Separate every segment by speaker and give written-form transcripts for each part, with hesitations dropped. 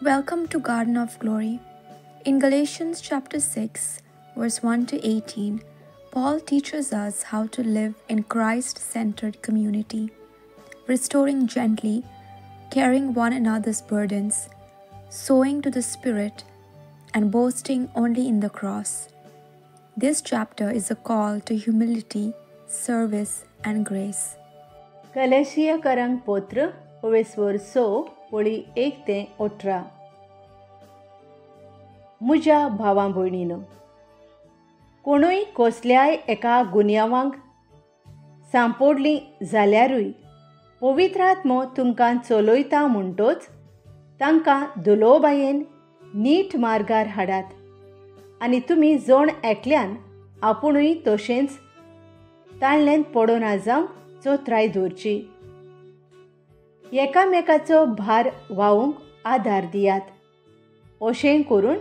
Speaker 1: Welcome to Garden of Glory. In Galatians chapter 6, verse 1 to 18, Paul teaches us how to live in Christ-centered community, restoring gently, carrying one another's burdens, sowing to the Spirit, and boasting only in the cross. This chapter is a call to humility, service, and grace.
Speaker 2: कलेशियाकरांक पत्र ओवेस्वर 6 ओळी 1 ते 18. म्हज्या भावां भयणीनो, कोणूय कसल्याय एका गुन्यांवांक सांपोडली जाल्यारूय पवित्र आत्मो तुमकां चलयता म्हणटोच तांकां दुलोबायेन नीट मार्गार हाडात आनी तुमी जण एकल्यान आपुणूय तशेंच ताणल्यान पडोना जावंक चोत्राय दवरची. एकामेकाचो भार व्हांवूंक आदार दियात. अशें करून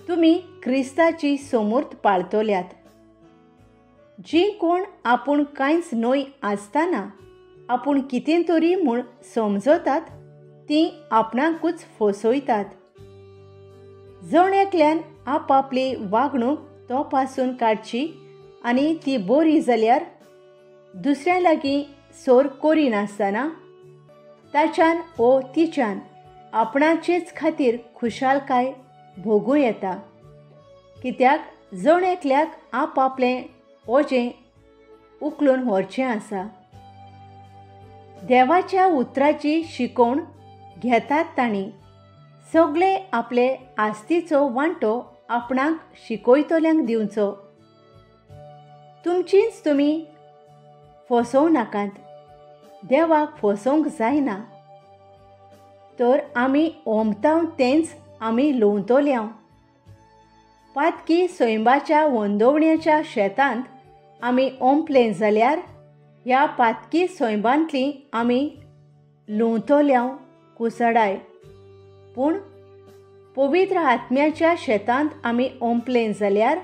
Speaker 2: तुमी क्रिस्ताची समूर्त पाळतल्यात. जी कोण आपूण कांयच न्हय आसतना आपूण कितें तरी म्हूण समजतात तीं आपणाकूच फसयतात. जण एकल्यान आपापली वागणूक तो पासून काडची आनी ती बरी जाल्यार दुसऱ्या लागीं सोर करिनासतना ताच्यान ओ तिच्यान आपणाचेच खातीर खुशालकाय भोगूं येता. कित्याक जण एकल्याक आपापलें ओजें उखलून व्हरचें आसा. देवाच्या उतराची शिकोवण घेतात तांणी सगळे आपले आस्तीचो वांटो आपणाक शिकयतल्यांक दिवचो. तुमचीच तुमी फसोवं नाकात, देवाक फसोवंक जायना. तर आमी ओमताव तेंच आमी लुंवतल्यांव. पातकी सैंबाच्या वंदोवण्याच्या शेतांत आमी ओंपले जाल्यार ह्या पातकी सैंबांतली आमी लुंवतल्यांव कुसडाय. पूण पवित्र आत्म्याच्या शेतांत आमी ओंपले जाल्यार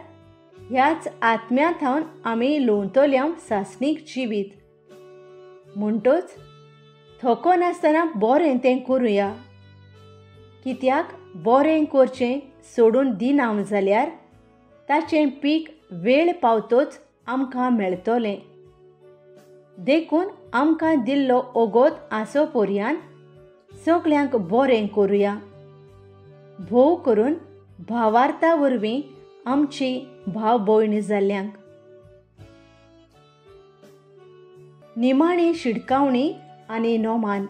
Speaker 2: ह्याच आत्म्या थावन आमी लुंवतल्यांव सासणीक जिवीत. म्हणटोच थको नासतना बरें तें करुया. कित्याक बरें करचें सोडून दिना जाल्यार ताचें पीक वेळ पावतोच आमकां मेळटलें. देखून आमकां दिल्लो ओगोत आसो पर्यान सगल्यांक बरें करुया. भोव करून भावार्था वरवीं आमची भाव भयण जाल्ल्यांक. निमाणी शिडकावणी आनी नोमान.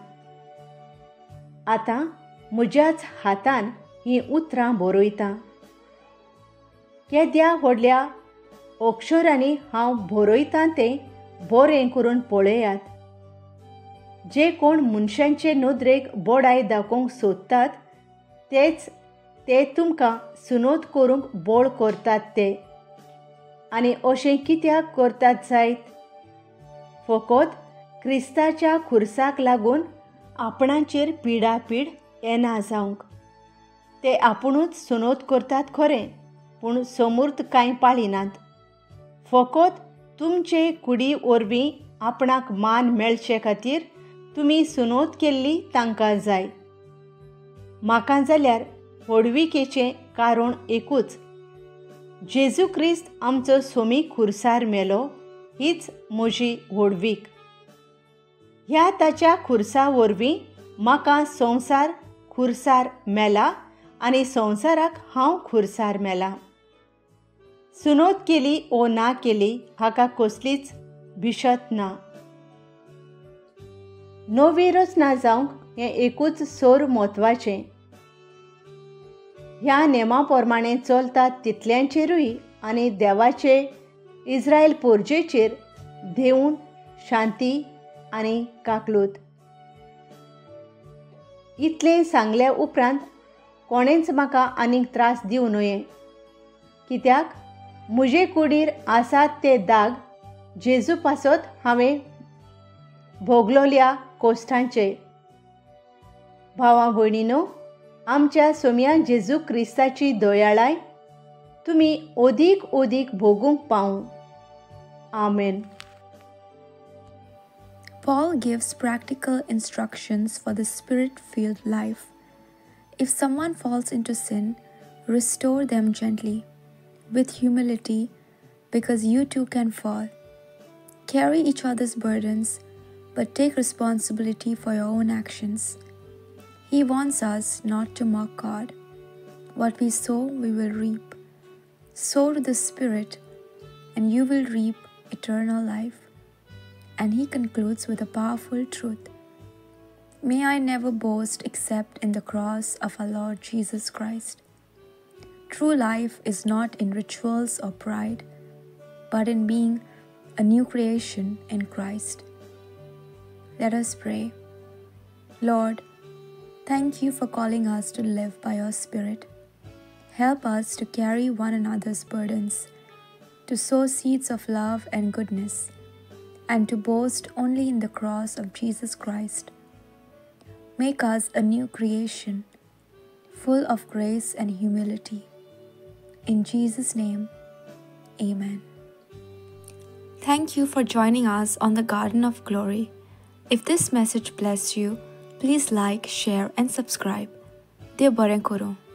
Speaker 2: आतां म्हज्याच हातान हीं उतरां बरयतां. केद्या व्हडल्या अक्षरांनी हांव बरयतां तें बरें करून पळयात. जे कोण मनशांचे नदरेक बडाय दाखोवंक सोदतात तेच ते तुमकां सुनोत करूंक बळ करतात ते. आनी अशें कित्याक करतात जायत? फकत क्रिस्ताच्या खुर्साक लागून आपणाचेर पिडापीड येना जावंक. ते आपुणूच सुनोत करतात खरें, पूण समूर्त कांय पाळिनात. फकत तुमचे कुडी वरवीं आपणाक मान मेळचे खातीर तुमी सुनोत केल्ली तांकां जाय. म्हाका जाल्यार व्हडविकेचें कारण एकूच, जेजू क्रिस्त आमचो सोमी खुर्सार मेलो हीच म्हजी व्हडवीक. ह्या ताच्या खुर्सा वरवीं म्हाका संवसार खुर्सार मेला आनी संवसाराक हांव खुर्सार मेला. सुनोत केली ओ ना केली हाका कसलीच भिशत ना. नवी रचना जावंक हें एकूच सोर म्हत्वाचें. ह्या नेमा प्रमाणें चलतात तितल्यांचेरूय आनी देवाचे इस्रायल पोरजेचेर देवून शांती आनी काकलूत. इतलें सांगल्या उपरांत कोणेंच म्हाका आनीक त्रास दिवं न्हय. कित्याक म्हजे कुडीर आसात ते दाग जेजू पासत हांवें भोगलोल्या कोश्टांचे. भावा भयणीनो, आमच्या सोम्या जेजू क्रिस्ताची दयाळाय तुमी ओदीक ओदीक भोगूंक पावूं. आमेन.
Speaker 1: Paul gives practical instructions for the spirit-filled life. If someone falls into sin, restore them gently, with humility, because you too can fall. Carry each other's burdens, but take responsibility for your own actions. He wants us not to mock God. What we sow, we will reap. Sow to the Spirit, and you will reap eternal life. And he concludes with a powerful truth. May I never boast except in the cross of our Lord Jesus Christ. True life is not in rituals or pride, but in being a new creation in Christ. Let us pray. Lord, thank you for calling us to live by your Spirit. Help us to carry one another's burdens, to sow seeds of love and goodness, and to boast only in the cross of Jesus Christ. Make us a new creation, full of grace and humility. In Jesus' name, amen. Thank you for joining us on the Garden of Glory. If this message blessed you, please like, share, and subscribe. Dev बरें करूं.